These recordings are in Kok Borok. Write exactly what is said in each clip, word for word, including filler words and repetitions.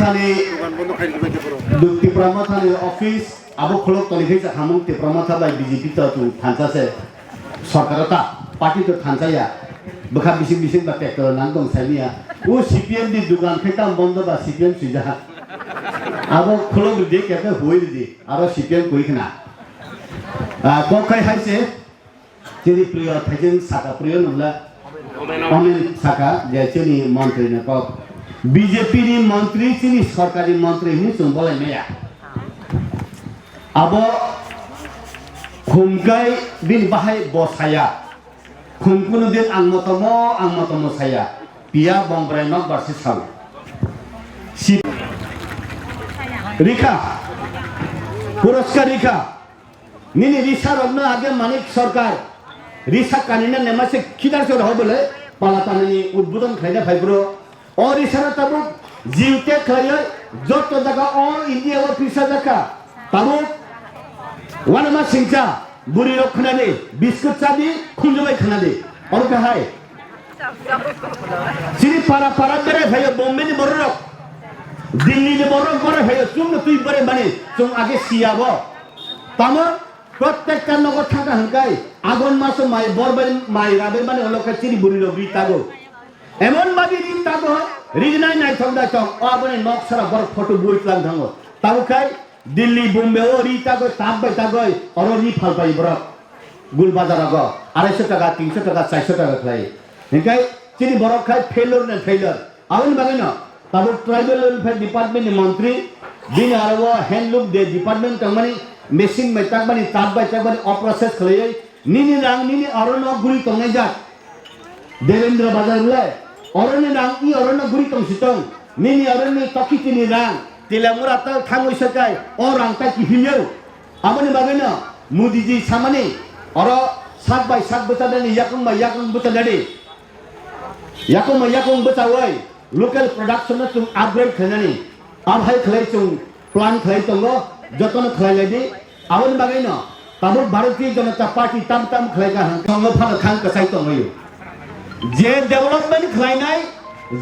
Thani Tipra Mothani office abo khulok toni khe jakhamung Tipra Motha bai B J P to tong thansa se. Sorkar ta party to thansa ya. Bwkha bising bising ba tractor nang tong sai ya. O C P M ni dugan khe tam bondo ba C P M sui jaha. Abo khulok ridi khe huwi ridi. Aro C P M koi khna. Ah, kok khai hai se. Chini priyo thaiching saka priyo nungla. Omen saka je chini montri ni kok. B J P ni montri chini sorkari montri hini chwng bolai maya. Abo khumkai bini bahai bo saya. Khum kunu din ang motomo, ang motomo saya. Piya bongrai nok barsi sao. Si Rikha. Puraskar Rikha. Nini risa rokno age Manik Sarkar risa kanina nema se khidar se roho bole pala tanani udbodon khlaina phai bro. O risa no tabuk jiute khlaioi joto jaga all India o pisa jaka. Tabuk wanama singcha buri rok khnadi biskut chadi khunjubai khnadi. Oro kahai. Chini para para berai phaio Bombay ni borok rok. Delhi ni borok rok berai phaio chwng no twi berai mani chwng age siya bo. Tamo prottekta nogo thangka hwnkai agon maso mai bor bai mai rabe mani olo khe chini buri rok ri tago. Emon bagi ri tago rignai naithok naithok o aboni nok sara borok photo bui tlang thango. Tamo khai Delhi, Bombay o ri tagoi, tak bai tagoi, oro ri phalpai borok. Gul bazar rogo, arai sho taka, tin sho taka, char sho taka khlai. Hinkhe chini borok khai failure na failure. Aboni bagwi no, tabuk tribal welfare department ni montri, bini aro o handloom de department tongmani, machine bai takmani, tat bai takmani, o process khlaiwi, nini rang, nini aro no guri tongnai jak. Devendra Bazar le, oroni nang i orono guri tong si tong, nini oroni toki tini rang, Telamura tal thangwi sakai, o rang tai kihimyo. Aboni bagwino Modi ji samani, oro sak bai sak bwchanani, yakung bai yakung bwchanani, yakung bai yakung bwchawi local production no chwng upgrade khlainani. Abhai khlai chwng plan khlai tongo, jotono khlai lai di. Aboni bagwi no tabuk Bharatiya Janata Party tam tam khlai ka hang tongo, phano khang kwchai tongwi. Je development khlainai,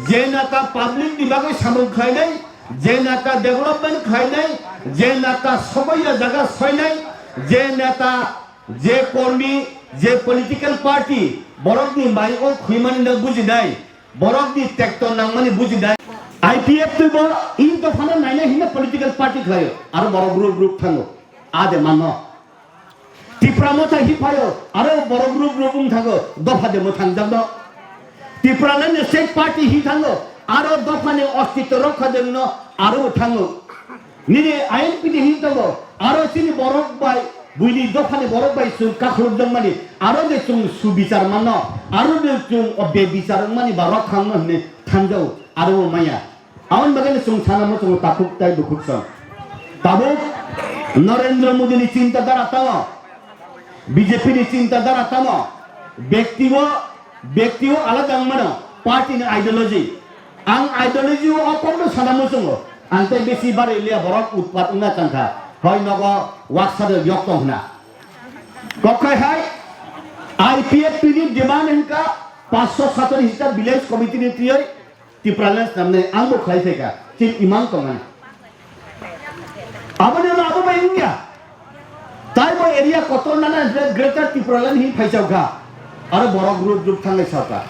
je nata public ni bagwi samung khlainai, je nata development khlainai, je nata soboya jaga soinai, je nata, je kormi, je political party borok ni mai o khwimani no bujinai. Borok ni tekto nangmani bujinai. I P F T bo in dophano naina hino political party khlaio. Aro borok group group thango. Ade mano. Tipra Motha hi phaio. Aro borok group group wng thango. Dopha demo thangjak no. Tipraland state party hi thango. Aro dophani ostitto rokha dengno aro thango. Nini I N P T hin tongo, aro chini borok bai, buini dophani borok bai chwng kakhulukjakmani, aro de chwng subichar manno, aro de chwng o bebichar wngmani ba rok thangno hwnwi thanjao, aro bo maya. Aboni bagwi no chwng sana muchungo takhuk tai bukhuk song. Tabuk Narendra Modi ni chinta dhara tamo, B J P ni chinta dhara tamo, bekti o, bekti o alada wngmano, party ni ideology. Ang ideology o o kokno sana muchungo. Ang tei bisi barwi liya borok utpat wngna changkha. Hoi nogo waksa de yok tong hwna. Kokhai hai I P F T ni demand hwnkha panchsho satari hisa village committee ni twiwi Tipraland namnai ang bo khlai phaikha. Chini imang tongnai. Aboni ulo abo bai wngya. Taibo area kotor nana hwnkhe Greater Tipraland hin phaichaukha. Aro borok group group thanglai sauka.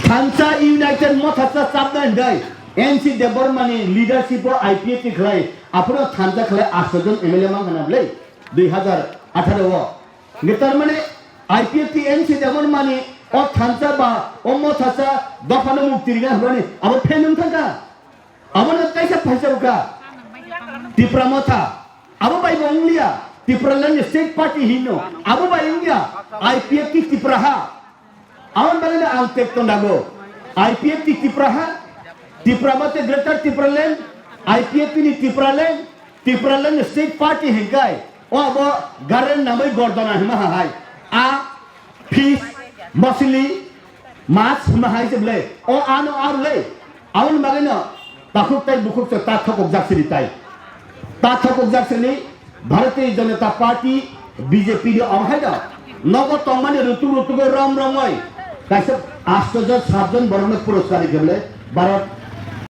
Thansa United Motha cha chapna hwndai N C Debbarma ni leadership o I P F T khlai, aphuru thansa khlai asto jon M L A mang khana bwlai dui hazar atharo o. Hwnkhe tar mane I P F T N C Debbarma ni o thansa ba o Motha cha dophano mukti rina hwnmani abo phenung thangkha. Abono kaisa phaisa wngkha Tipra Motha. Abo bai bo wngliya Tipraland ni state party hino. Abo bai wngya I P F T Tipra ha. Aboni bagwi no ang tek tong dago. I P F T Tipra ha, Tipra Motha Greater Tipraland, I P F T ni Tipraland, Tipraland ni state party hinkai. O abo garen namai gordona hima ha hai. A Fish, mosli, mas hwnma hai se bwle. O ano ar le. Aboni bagwi no takhuk tai bukhuk se ta thokok jak sini tai. Ta thokok jak sini Bharatiya Janata Party B J P ni om hai no. Nogo tongmani rutuk rutugo rom romoi. Kaisa asto jon sat jon borokno puroskar ri khe bwle. Bharat